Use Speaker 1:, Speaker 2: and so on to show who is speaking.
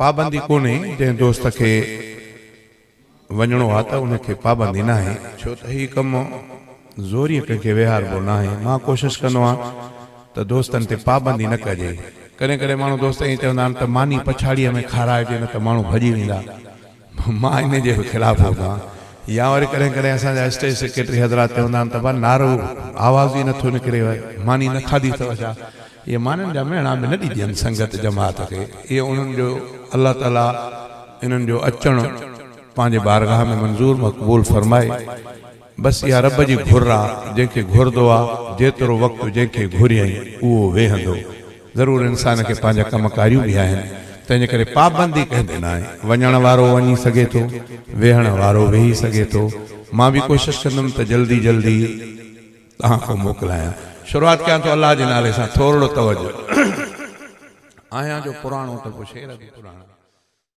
Speaker 1: پابندي ڪونهي جنهن دوست کي وڃڻو آ ته ان کي پابندي ناهي ڇو ته هي ڪم زوريء ڪنهن کي ويهاربو ناهي. مان ڪوشش ڪندو آهيان ته دوستن تي پابندي نه ڪجي. ڪڏهن ڪڏهن ماڻهو دوست ائين چوندا آهن ته ماني پڇاڙيء ۾ کارائجي نه ته ماڻهو ڀڄي ويندا. مان انهي جي به خلاف هوندو آهيان. يا وري ڪڏهن ڪڏهن اسان جا اسٽيج سيڪريٽري حضرات چوندا آهن ته ڀا نعرو آواز ئي نٿو نڪري ماني نه کاڌي اٿو ڇا؟ اهي مانين جا مهڻا به نه ڏجن سنگت جماعت کي. اهي انهن جو الله تعالي انهن جو اچڻ پنهنجي بارگاهه ۾ منظور مقبول فرمائي. بس اها رب جي گهر آ جنهن کي گهرندو آ جيترو وقت جنهن کي گهريائين اهو ويهندو. ضرور انسان کي پنهنجا ڪم ڪاريون به آهن تنهن جي ڪري پابندي ڪنهن تي ناهي. وڃڻ وارو وڃي سگهي ٿو ويهڻ وارو ويهي سگهي ٿو. مان به ڪوشش ڪندم ته جلدي جلدي توهان کان موڪلايان. شروعات ڪيان ٿو الله جي نالي سان ٿورڙو توجه. آهيان جو پراڻو ته پوء شعر به پراڻا.